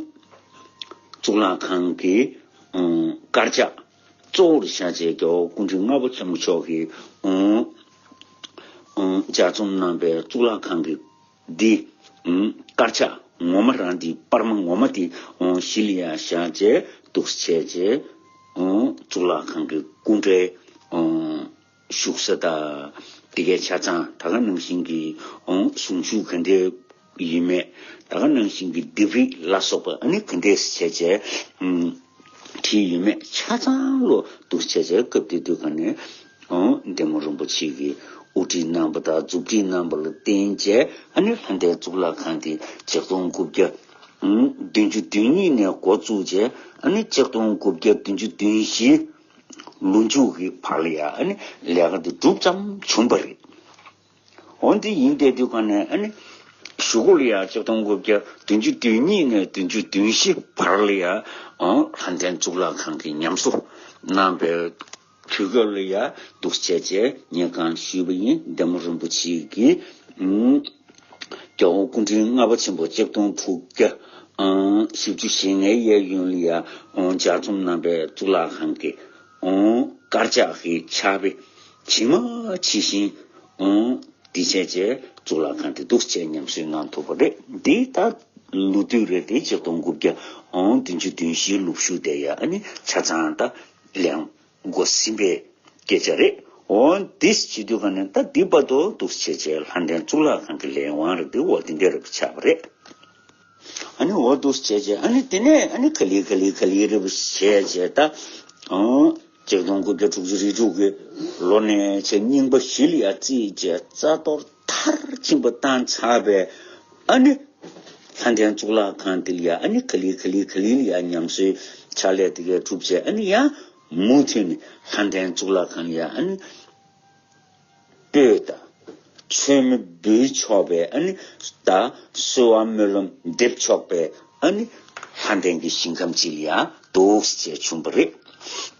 གཙུག་ལག་ཁང་གི་ཨོ་དཀར་ཆག་གཙོ་བོར་བཞག་བྱས་རྒྱལ་བ་སྐུ་ཕྲེང་ལྔ་པ་ཆེན་པོ་མཆོག་གིས་ཨོ་ཨོ་ལྗགས་རྩོམ་གནང་པའི་གཙུག་ལག་ཁང་གི་འདི། ཨུམ། དཀར་ཆག་ངོ་མ་རང་འདི་པར་མ་ངོ་མ་འདི་ཨོ་གཞི་ལ་ཡ་བཞག་བྱས་འདུག་བྱས་བྱས། ཨོ་གཙུག་ལག་ཁང་གི་སྐུ་འདྲའི་ཨོ་བཞུགས་ས་དང་དེ་གའི་ཆ་ཚང་ད་ག་ནང་བཞིན་གྱི་ཨོ་གཟུངས་གཞུག་ག་འདྲའི་ཡོད་མེད། ད་ག་ནང་བཞིན་གྱི་ལྡེབས་རིས་ལ་སོགས་པ་ཨ་ནི་ག་འདྲས་བྱས་བྱས། ཨུམ། བྲིས་ཡོད་མེད་ཆ་ཚང་ལོ་འདུག་བྱས་བྱས་སྐབས་དེ་དུས་ག་ནས་ཨོ་འདན་མ་རིན་པོ་ཆེ་གིས་དབུ་ཁྲིད་གནང་པ་དང་མཛུབ་ཁྲིད་གནང་པ་ལ་བརྟེན་བྱས་ཨ་ནི་ལྷ་ལྡན་གཙུག་ལག་ཁང་དེ་ཆིག་སྟོང་དགུ་བརྒྱ་ཨུམ་བདུན་ཅུ་དོན་གཉིས་ནས་འགོ་བཙུགས་བྱས་ཨ་ནི་ཆིག་སྟོང་དགུ་བརྒྱ་བདུན་ཅུ་དོན་བཞི་ལོ་མཇུག་གི་བར་ལ་ཡ་ཨ་ནི་ལས་ཀ་དེ་གྲུབ་ཙམ་བྱུང་བ་རེད། འོ་འདི་ཡིན་བསྡད་དུས་ག་ནས་ཨ་ནི་གཞུག་གུ་ལ་ཡ་ཆིག་སྟོང་དགུ་བརྒྱ་བདུན་ཅུ་དོན་གཉིས་ནས་བདུན་ཅུ་དོན་བཞི་བར་ལ་ཡ་ཨང་ལྷ་ལྡན་གཙུག་ལག་ཁང་གི་ཉམས་གསོ་གནང་པའི་དུས་སྐབས་ལ་ཡ་འདུག་བྱས་བྱས་ངས་གང་ཞུས་པ་ཡིན། འདན་མ་རིན་པོ་ཆེ་གིས་ཨང་རྒྱལ་བ་སྐུ་ཕྲེང་ལྔ་པ་ཆེན་པོ་ཆིག་སྟོང་དྲུག་བརྒྱ་ཨང་བཞི་བཅུ་ཞེ་ལྔའི་གཡས་གཡོན་ལ་ཡ་ཨང་ལྗགས་རྩོམ་གནང་པའི་གཙུག་ལག་ཁང་གི་ཨང་དཀར་ཆག་གི་ཕྱག་དཔེ་ཇི་མ་ཇི་བཞིན་ཨང་། དེ་བྱས་རྗེས་གཙུག་ལག་ཁང་དེ་འདུག་བྱས་ཉམས་གསོ་གནང་ཐུབ་པ་རེད། འདི་ལྟ་ལོ་དུས་རེད་དེ་ཆིག་སྟོང་དགུ་བརྒྱ་ཨང་བདུན་ཅུ་དོན་བཞིའི་ལོ་ཤུགས་དེ་ཡ་ཨ་ནི་ཆ་ཚང་ད་ལེན་འགོ་ཟིན་པའི་སྐད་ཆ་རེད། འོ་འདི་བྱེད་དུས་ག་ནས་ད་འདི་བར་དུ་འདུག་བྱས་རྗེས་ལྷ་ལྡན་གཙུག་ལག་ཁང་གི་ལས་དབང་རེད་དེ་འོ་འདི་འདྲ་རེད་ཆགས་པ་རེད། ཨ་ནི་འོ་འདུག་བྱས་རྗེས་ཨ་ནི་དེ་ནས་ཨ་ནི་ག་ལེ་ག་ལེ་ག་ལེ་རེ་བ་བྱས་རྗེས་ད་ཨང་ཆིག་སྟོང་དགུ་བརྒྱ་དྲུག་ཅུ་རེ་དྲུག་གི་ལོ་ནས་བྱས་རྙིང་པ་གཞི་ལ་ཡ་རྩིས་བྱས་རྩ་གཏོར་མཐར་ཕྱིན་པ་བཏང་ཚར་བའི་ཨ་ནི་ལྷ་ལྡན་གཙུག་ལག་ཁང་དེ་ལ་ཡ་ཨ་ནི་ག་ལེ་ག་ལེ་ག་ལེ་ལ་ཡ་ཉམས་གསོའི་ཕྱག་ལས་དེ་གས་གྲུབ་བྱས་ཨ་ནི་ཡང་མུ་མཐུད་ནས་ལྷ་ལྡན་གཙུག་ལག་ཁང་ལ་ཡ་ཨ་ནི། སྤོས་དང་། མཆོད་མེ་འབུལ་ཆོག་པའི་ཨ་ནི་དང་གསོལ་བ་སྨོན་ལམ་འདེབས་ཆོག་པའི་ཨ་ནི་ལྷ་ལྡན་གྱི་ཞིང་ཁམས་ཅིག་ལ་ཡང་འདུག་སེ་བྱུང་བ་རེད།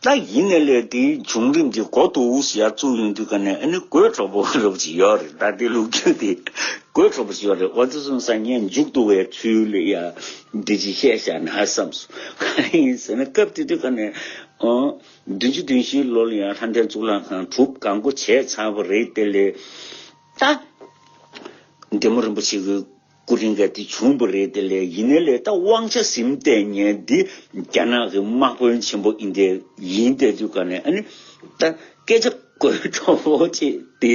ད་ཡིན་ནའི་ལས་དེའི་བྱུང་རིམ་དེ་མགོ་འདུག་སེ་ཡར་བཙུགས་ཡོང་དུས་ཀ་ནས་ཨ་ནི་དགོད་བྲོ་པོ་རབ་ཅིག་ཡོད་རེད། ད་དེ་ལོ་རྒྱུས་དེ་དགོད་བྲོ་པོ་ཅིག་ཡོད་རེད། འོ་དེ་སོང་ཙང་ངས་མཇུག་བསྡུ་བའི་ཚུལ་ལ་ཡང་འདི་ཅིག་བཤད་བཞག་ན་བསམས་སོང་། གང་ཡིན་ཟེར་ན་སྐབས་དེ་དུས་ཀ་ནས་ཨོ། བདུན་ཅུ་དོན་བཞིའི་ལོ་ལ་ཡང་ལྷ་ལྡན་གཙུག་ལག་ཁང་གྲུབ་གང་མགོ་བྱས་ཚར་བ་རེད་དེ་ལས། ད་འདན་མ་རིན་པོ་ཆེ་གི་སྐུ་རིང་ག་དེ་བྱུང་བ་རེད་དེ་ལས་ཡིན་ནའི་ལས་ད་དབང་ཆ་ཟིན་བསྡད་མཁན་འདི་རྒྱ་ནག་གི་དམག་དཔོན་ཆེན་པོ་ཡིན་དེ་ཡིན་དེ་དུས་ག་ནས་ཨ་ནི་ད་སྐད་ཆ་དགོད་བྲོ་པོ་ཅིག་དེ་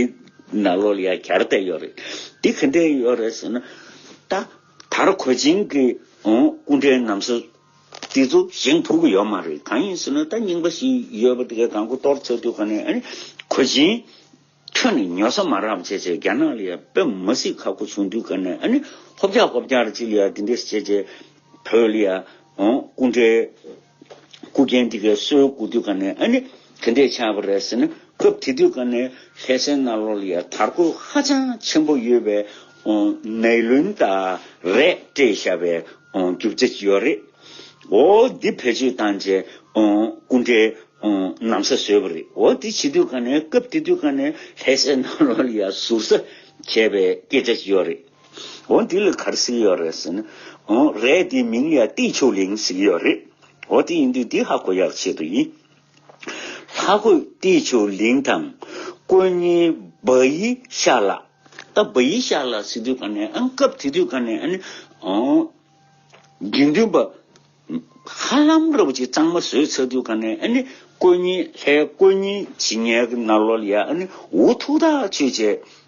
ནང་ལོགས་ལ་ཡང་གྱར་བསྡད་ཡོད་རེད། དེ་ག་འདྲས་ཡོད་རེད་ཟེར་ན་ད་དར་གོས་ཆེན་གྱི་སྐུ་འདྲའི་ན་བཟའ། དེ་ཚོ་བཞེངས་ཐུབ་ཀྱི་ཡོད་མ་རེད། གང་ཡིན་ཟེར་ན་ད་རྙིང་པ་ཞིག་ཡོད་པ་དེ་གའི་གང་མགོ་གཏོར་ཚར་དུས་ག་ནས་ཨ་ནི་གོས་ཆེན་ཁྱོན་ནས་ཉོ་ས་མ་རག་བྱས་བྱས་རྒྱ་ནག་ལ་ཡ་དཔེ་མ་སྲིད་ཁག་པོ་བྱུང་དུས་ག་ནས་ཨ་ནི་ཧོབ་རྒྱག་ཧོབ་རྒྱག་རེ་ཅིག་ལ་ཡ་དེ་འདྲས་བྱས་བྱས་བོད་ལ་ཡ་འོང་སྐུ་འདྲའི་སྐུ་རྒྱན་དེ་གའི་གསོལ་དགོས་དུས་ག་ནས་ཨ་ནི་དེ་འདྲས་ཆགས་པ་རེད་ཟེར་ན། སྐབས་དེ་དུས་ག་ནས་ལྷ་སའི་ནང་ལོགས་ལ་ཡ་དར་གོས་ཧ་ཅང་ཆེན་པོ་ཡོད་པའི་ཨོ་ནའི་ལོན་དང་རས་སྤྲས་བཞག་པའི་ཨོ་རྒྱུ་ཆ་ཅིག་ཡོད་རེད། ཨོ་འདི་བེད་སྤྱོད་བཏང་བྱས་ཨོ་སྐུ་འདྲའི་ཨོ་ན་བཟའ་བཟོས་པ་རེད། ཨོ་འདི་བྱེད་དུས་ག་ནས་སྐབས་དེ་དུས་ག་ནས་ལྷ་སའི་ནང་ལོགས་ལ་ཡ་ཟུར་ཟ་བྱས་པའི་སྐད་ཆ་ཅིག་ཡོད་རེད། འོ་འདི་ལ་ག་རེ་ཟེར་གྱི་ཡོད་རེད་ཟེར་ན། འོ་རས་འདིའི་མིང་ཡང་ཏི་ཆུ་ལིང་ཟེར་གྱི་ཡོད་རེད། འོ་དེ་ཡིན་དུས་འདི་ཧ་གོ་ཡག་ཆེད་དུ་ཡིན། ལྷ་གོས་ཏི་ཆུ་ལིང་དང་། སྐུ་བརྙན་བ་ཡི་ཤ་ལ། ད་བ་ཡི་ཤ་ལ་ཟེར་དུས་ག་ནས་ཨ་སྐབས་དེ་དུས་ག་ནས་ཨ་ནི། འོ། དགེ་འདུན་པ་ཧ་ལམ་ར་བ་ཅིག་གཙང་མ་བཟོས་ཚར་དུས་ག་ནས་ཨ་ནི་སྐུ་བརྙན་ལྷའི་སྐུ་བརྙན་བྱེད་མཁན་གྱི་ནང་ལོགས་ལ་ཡ་ཨ་ནི་འུ་ཐུག་ཐག་ཆོད་བྱས།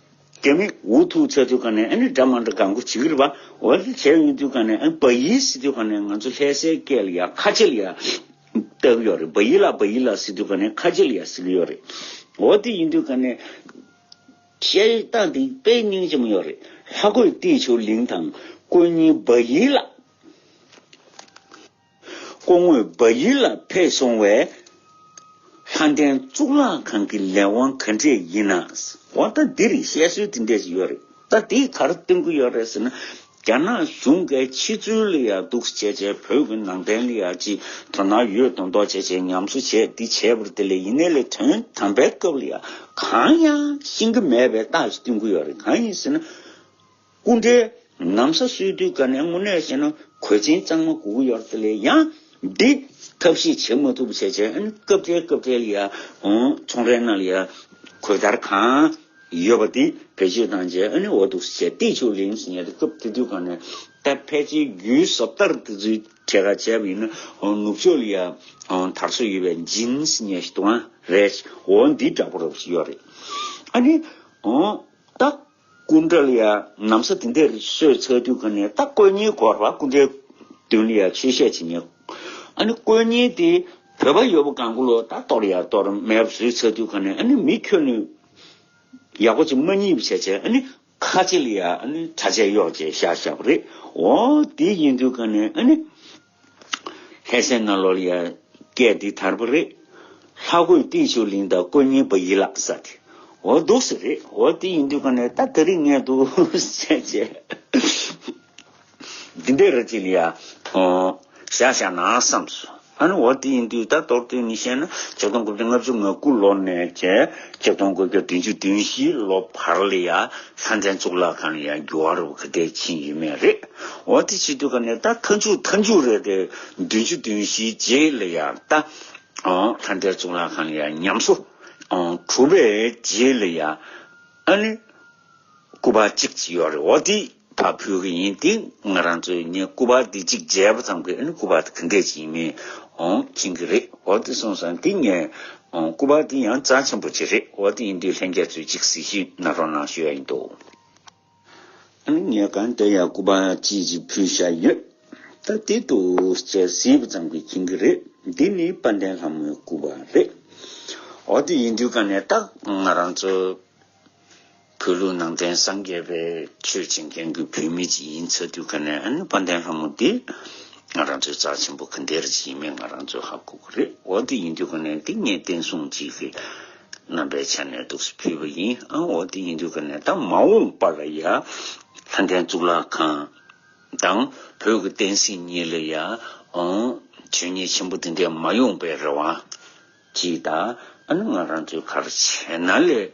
རྒྱ་མི་འུ་ཐུག་ཚར་དུས་ག་ནས་ཨ་ནི་འདྲ་མ་འདྲ་གང་གོ་བྱེད་ཀྱི་རེད་པ། འོ་དེ་བྱས་ཡོང་དུས་ག་ནས་ཨ་ནི་བ་ཡི་ཟེར་དུས་ག་ནས་ང་ཚོ་ལྷ་སའི་སྐད་ལ་ཡ་ཁ་ཆེ་ལ་ཡ་ལྟ་གི་ཡོད་རེད། བ་ཡི་ལ་བ་ཡི་ལ་ཟེར་དུས་ག་ནས་ཁ་ཆེ་ལ་ཡ་ཟེར་གི་ཡོད་རེད། འོ་དེ་ཡིན་དུས་ག་ནས་བཤད་སྟངས་དེ་དཔེ་སྙིང་རྗེ་མོ་ཡོད་རེད། ལྷ་གོས་ཏི་ཆུ་ལིང་དང་སྐུ་བརྙན་བ་ཡི་ལ། སྐུ་ངོ་བ་ཡི་ལ་ཕེབས་སོང་བས། ལྷ་ལྡན་གཙུག་ལག་ཁང་གི་ལས་དབང་ག་འདྲས་ཡིན་ན། འོ་ད་འདི་རེད། བཤད་སྲོལ་དེ་འདྲས་ཅིག་ཡོད་རེད། ད་དེས་ག་རེ་སྟོན་གྱི་ཡོད་རེད་ཟེར་ན། རྒྱ་ནག་གཞུང་གིས་ཕྱི་ཚུལ་ལ་ཡ་འདུག་སེ་བྱས་བྱས་བོད་ཀྱི་ནང་བསྟན་ལ་ཡ་ཅིག་དོ་སྣང་ཡོད་མདོག་མདོག་བྱས་བྱས་ཉམས་གསོ་བྱས་འདི་བྱས་པ་རེད། དེ་ལས་ཡིན་ནའི་ལས་དོན་དམ་པའི་སྐབས་ལ་ཡ་གང་ཡང་ཤེས་ཀྱི་མེད་པའི་རྟགས་ཤིག་སྟོན་གྱི་ཡོད་རེད། གང་ཡིན་ཟེར་ན། སྐུ་འདྲའི་ན་བཟའ་གསོལ་དུས་ག་ནས་དངོས་གནས་བྱས་ན་གོས་ཆེན་གཙང་མ་དགོས་ཀྱི་ཡོད་རེད། དེ་ལས་ཡང་འདི་ཐབས་ཤེས་བྱེད་མ་ཐུབ་བྱས་བྱས་ཨ་ནི་སྐབས་དེ་སྐབས་དེ་ལ་ཡ་ཨོ་ཚོང་རའི་ནང་ལ་ཡ་གོས་དར་གང་ཡོད་པ་འདི་བེད་སྤྱོད་བཏང་བྱས་ཨ་ནི་འོ་འདུག་སེ་བྱས་ཏི་ཆུ་ལིང་ཟེར་མཁན་དེ་སྐབས་དེ་དུས་ག་ནས་ད་ཕལ་ཆེར་ཡུལ་བཟོ་ལྟར་དེ་ཚོའི་གྲས་ཀ་བྱས་པ་ཡིན་ན་ཨོ་ནུབ་ཕྱོགས་ལ་ཡ་ཨོ་དར་སྲོལ་ཡོད་པའི་ཇིན་ཟེར་མཁན་ཞིག་འདུག་ཨ་རེད། འོ་འདི་འདྲ་པོ་རབ་ཞིག་ཡོད་རེད། ཨ་ནི་ཨོ་ད། སྐུ་འདྲ་ལ་ཡ་ན་བཟའ་དེ་འདྲས་གསོལ་ཚར་དུས་ག་ནས་ད་སྐུ་བརྙན་སྐོར་བ་སྐུ་འདྲའི་མདུན་ལ་ཡ་ཆོས་བཤད་བྱེད་མཁན། ཨ་ནི་སྐུ་བརྙན་དེ་བོད་པ་ཡོད་པ་གང་ག་ལོ་ད་གཏོར་ཡ་གཏོར་མེད་པ་བཟོས་ཚར་དུས་ག་ནས་ཨ་ནི་མི་ཁྱོན་ནས་ཡག་པོ་ཅིག་མ་རྙེད་པ་བྱས་བྱས་ཨ་ནི་ཁ་ཆེ་ལ་ཡ་ཨ་ནི་གྲྭ་ཆས་གཡོག་བྱས་བཞག་བཞག་པ་རེད། འོ་དེ་ཡིན་དུས་ག་ནས་ཨ་ནི། ལྷ་སའི་ནང་ལོགས་ལ་ཡ་སྐད་འདི་དར་པ་རེད། ལྷ་གོས་ཏི་ཆུ་ལིང་དང་སྐུ་བརྙན་བ་ཡི་ལ་ཟེར་དེ། འོ་འདུག་སེ་རེད། འོ་དེ་ཡིན་དུས་ག་ནས་ད་དེ་རིང་ངས་འདུག་བྱས་བྱས། འདི་འདྲས་ར་ཅིག་ལ་ཡ། ཨོ། བཞག་བཞག་ན་བསམས་སོང་། ཨ་ནི་འོ་དེ་ཡིན་དུས་ད་མདོར་བསྡུས་ནས་བཤད་ན་ཆིག་སྟོང་དགུ་བརྒྱ་ལྔ་བཅུ་ང་དགུ་ལོ་ནས་བྱས་ཆིག་སྟོང་དགུ་བརྒྱ་བདུན་ཅུ་དོན་བཞི་ལོ་བར་ལ་ཡ་ལྷ་ལྡན་གཙུག་ལག་ཁང་ལ་ཡ་འགྱུར་བ་རུ་ག་དེ་ཕྱིན་ཡོད་མེད་རེད། འོ་དེ་བྱེད་དུས་ག་ནས་ད་མཐའ་མཇུག་མཐའ་མཇུག་རེད་དེ་བདུན་ཅུ་དོན་བཞིའི་རྗེས་ལ་ཡ་ད་ཨོ་ལྷ་ལྡན་གཙུག་ལག་ཁང་ལ་ཡ་ཉམས་གསོ་ཨོ་གྲུབ་པའི་རྗེས་ལ་ཡ་ཨ་ནི་སྐུ་པར་གཅིག་ཅིག་ཡོད་རེད། འོ་དེ་ཕར་ཕུལ་གི་ཡིན། དེ་ང་རང་ཚོས་ངས་སྐུ་པར་འདི་གཅིག་མཇལ་བ་ཙམ་གྱིས་ཨ་ནི་སྐུ་པར་དེ་ག་འདྲས་ཅིག་ཡིན་མིན་ཨོ་མཁྱེན་གི་རེད། འོ་དེ་སོང་ཙང་དེ་ངས་ཨོ་སྐུ་པར་དེ་ཡང་རྩ་ཆེན་པོ་ཅིག་རེད། འོ་དེ་ཡིན་དུས་ལྷན་རྒྱས་ཚོས་གཅིག་གཟིགས་ཞིབ་གནང་རོགས་གནང་ཞུ་ཡ་ཡིན་འདུག་ཨ་ནི་ངས་གང་ལྟར་ཡང་སྐུ་པར་ཅིག་ཅིག་ཕུལ་བཞག་ཡོད། ད་དེ་འདུག་སེ་གཟིགས་པ་ཙམ་གྱིས་མཁྱེན་གྱི་རེད། འདི་ནི་དཔལ་ལྡན་ལྷ་མོའི་སྐུ་པར་རེད། འོ་དེ་ཡིན་དུས་ག་ནས་ད་ང་རང་ཚོ་བོད་ལུགས་ནང་བསྟན་སངས་རྒྱས་པའི་ཆོས་བྱེད་མཁན་གྱི་བོད་མི་ཅིག་ཡིན་ཚར་དུས་ག་ནས་ཨ་ནི་དཔལ་ལྡན་ལྷ་མོ་འདི་ང་རང་ཚོའི་རྩ་ཆེན་པོ་ག་འདྲ་ཅིག་ཡིན་མིན་ང་རང་ཚོས་ཧ་གོ་གི་རེད། འོ་དེ་ཡིན་དུས་ག་ནས་འདི་ངས་བསྟན་སྲུང་ཅིག་གི་རྣམ་པའི་ཆ་ནས་འདུག་སེ་ཕུལ་བ་ཡིན། ཨ་འོ་དེ་ཡིན་དུས་ག་ནས་ད་མ་འོངས་པ་ལ་ཡ་ལྷ་ལྡན་གཙུག་ལག་ཁང་དང་བོད་ཀྱི་བསྟན་སྲིད་གཉིས་ལ་ཡ་ཨང་ཇུས་ཉེས་ཆེན་པོ་དེ་འདྲ་མ་ཡོང་པའི་རེ་བ་ཅིག་དང་། ཨ་ནི་ང་རང་ཚོས་ག་རེ་བྱས་ན་ལས་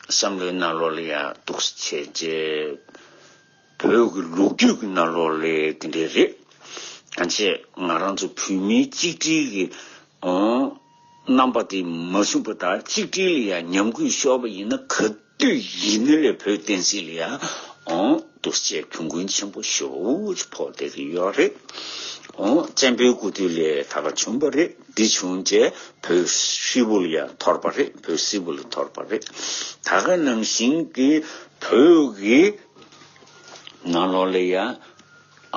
བསམ་བློའི་ནང་ལོགས་ལ་ཡ་འདུག་སེ་བྱས་རྗེས་བོད་ཀྱི་ལོ་རྒྱུས་ཀྱི་ནང་ལོགས་ལ་དེ་འདྲ་རེད། ད་ཆེད་ང་རང་ཚོ་བོད་མིའི་གཅིག་སྒྲིལ་གྱི་ཨང་རྣམ་པ་དེ་མ་བྱུང་པ་དང་གཅིག་སྒྲིལ་ལ་ཡ་ཉམས་རྒུད་ཤོར་བ་ཡིན་ན་ག་དུས་ཡིན་ན་ལས་བོད་བསྟན་སྲིད་ལ་ཡ་ཨང་འདུག་སེ་གྱོང་གུན་ཆེན་པོ་ཞེ་པོ་ཅིག་ཕོག་བསྡད་ཀྱི་ཡོད་རེད། ཨང་བཙན་པོའི་སྐུ་དུས་ལས་ད་ག་བྱུང་བ་རེད། འདི་བྱུང་རྗེས་བོད་ཧྲིལ་པོ་ལ་ཡ་འཐོར་པ་རེད། བོད་ཧྲིལ་པོ་ལ་འཐོར་པ་རེད། ད་ག་ནང་བཞིན་གྱི་བོད་ཀྱི་ནང་ལོགས་ལ་ཡ་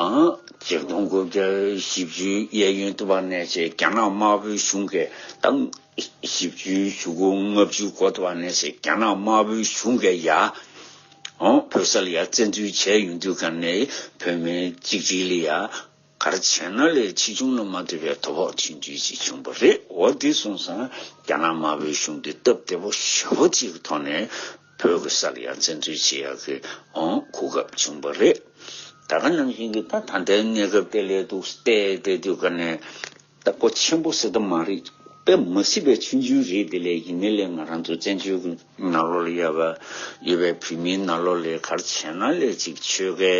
ཨང་ཆིག་སྟོང་དགུ་བརྒྱ་བཞི་བཅུའི་གཡས་གཡོན་དུ་བ་ནས་བྱས་རྒྱ་ནག་དམར་པོའི་གཞུང་གིས་ད་བཞི་བཅུའི་གཞུག་གུ་ལྔ་བཅུའི་འགོ་དུ་བ་ནས་བྱས་རྒྱ་ནག་དམར་པོའི་གཞུང་གིས་ཡ་ཨང་བོད་ས་ལ་ཡ་བཙན་འཛུལ་བྱས་ཡོང་དུས་ག་ནས་བོད་མིའི་གཅིག་སྒྲིལ་ལ་ཡ་ ག་རེ་བྱས་ན་ལས་ཕྱིས་འབྱུང་ལ་མ་ལྟོས་པའི་དོ་ཕོག་ཆུང་ཆུང་ཅིག་བྱུང་བ་རེད། འོ་དེ་སོང་ཙང་རྒྱ་ནག་དམར་པོའི་གཞུང་འདི་སྟབས་བདེ་པོ་ཞེ་པོ་ཅིག་གི་ཐོག་ནས་བོད་ཀྱི་ས་ལ་ཡང་བཙན་འཛུལ་བྱེད་ཡག་གི་ཨང་གོ་སྐབས་བྱུང་བ་རེད། ད་ག་ནང་བཞིན་གྱི་ད་ད་ལྟའི་གནས་སྐབས་དེ་ལས་འདུག་བལྟས་བལྟས་དུས་ཀ་ནས། ད་ཁོ་ཆེན་པོ་ཟེར་ད་མ་རེད། དཔེ་མི་སྲིད་པའི་ཆུང་ཆུང་རེད། དེ་ལས་ཡིན་ནའི་ལས་ང་རང་ཚོ་བཙན་བྱོལ་གྱི་ནང་ལོགས་ལ་ཡོད་པ་ཡོད་པའི་བོད་མིའི་ནང་ལོགས་ལས་ག་རེ་བྱས་ན་ལས་ཅིག་ཆོལ་ཁའི་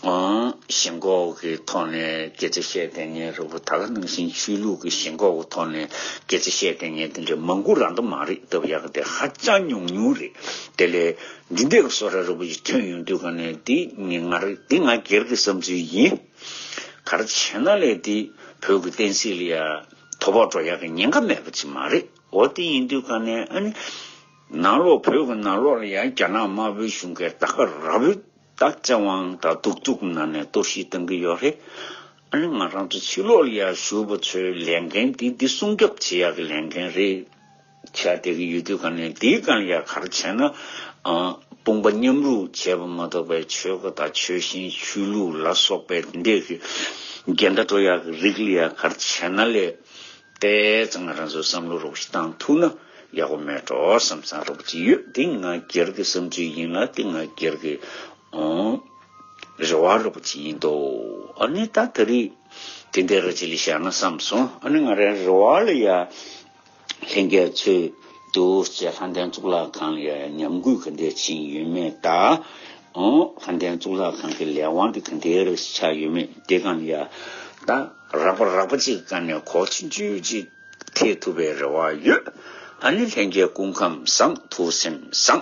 ཨང་ཞེན་ཁོག་གི་ཐོག་ནས་སྐད་ཆ་བཤད་བསྡད་མཁན་རེད་པ། ད་ག་ནང་བཞིན་ཆོས་ལུགས་ཀྱི་ཞེན་ཁོག་གི་ཐོག་ནས་སྐད་ཆ་བཤད་བསྡད་མཁན་དེ་འདྲ་མང་པོ་རང་ད་མ་རེད། སྟབས་ཡག་གི་དེ་ཧ་ཅང་ཉུང་ཉུང་རེད། དེ་ལས་འདི་འདྲའི་བཟོ་འདྲ་རེད་པ་ཞིག་ཐོན་ཡོང་དུས་ཀ་ནས་འདི་ངས་ང་རེ་འདི་ང་སྒེར་གྱི་བསམ་ཚུལ་ཡིན། ག་རེ་བྱས་ན་ལས་དེ་བོད་ཀྱི་བསྟན་སྲིད་ལ་ཡ་དོ་ཕོག་འགྲོ་ཡག་གི་ཉེན་ཁ་མེད་པ་ཅིག་མ་རེད། འོ་དེ་ཡིན་དུས་ཀ་ནས་ཨ་ནི་ནང་ལོགས་བོད་ཀྱི་ནང་ལོགས་ལ་ཡང་རྒྱ་ནག་དམར་པོའི་གཞུང་གིས་ད་ག་རང་བོད་ད་བཙན་དབང་དང་གདུག་རྩུབ་ནང་ནས་གཏོར་བཤིག་གཏོང་གི་ཡོད་རེད། ཨ་ནི་ང་རང་ཚོ་ཕྱི་ལོགས་ལ་ཡང་བཞུགས་པ་ཚོའི་ལས་འགན་དེ་འདི་སྲུང་སྐྱོབ་བྱེད་ཡག་གི་ལས་འགན་རེད། བྱ་བསྡད་ཀྱི་ཡོད་དུས་ག་ནས་དེའི་སྒང་ལ་ཡ་ག་རེ་བྱས་ན་ཨ་དཔུང་པ་མཉམ་རུབ་བྱས་པ་མ་གཏོགས་པའི་ཆོལ་ཁ་དང་ཆོལ་ཞེན་ཆོས་ལུགས་ལ་སོགས་པའི་དེ་འདྲས་ཀྱི་འགལ་ཟླ་འགྲོ་ཡག་གི་རིགས་ལ་ཡ་ག་རེ་བྱས་ན་ལས་ཏོག་ཙམ་ང་རང་ཚོ་བསམ་བློ་རོགས་ཤིག་བཏང་ཐུབ་ན་ཡག་པོ་མེད་འགྲོ་བསམ་བསམ་རོགས་ཅིག་ཡོད། དེ་ང་སྒེར་གྱི་བསམ་ཚུལ་ཡིན་ལ་དེ་ང་སྒེར་གྱི་ཨང་རེ་བ་རོགས་ཅིག་ཡིན་འདུག་ཨ་ནི་ད་ད་རེས་དེ་འདྲས་ར་ཅིག་ལ་བཞག་ན་བསམ་སོང་། ཨ་ནི་ང་རའི་རེ་བ་ལ་ཡ། ལྷན་རྒྱས་ཚོས་འདུག་སེ་ལྷ་ལྡན་གཙུག་ལག་ཁང་ལ་ཡང་ཉམས་རྒུད་ག་འདྲས་ཕྱིན་ཡོད་མེད་དང་། ཨོ་ལྷ་ལྡན་གཙུག་ལག་ཁང་གི་ལས་དབང་དེ་ག་འདྲས་ཆགས་ཡོད་མེད་དེ་གང་ཡ། ད་རགས་པ་རགས་པ་ཅིག་ག་ནས་གོ་ཆུང་ཆུང་ཅིག་ཐེབས་ཐུབ་པའི་རེ་བ་ཡོད། ཨ་ནི་ལྷན་རྒྱས་སྐུ་ཁམས་བཟང་། ཐུགས་སེམས་བཟང་།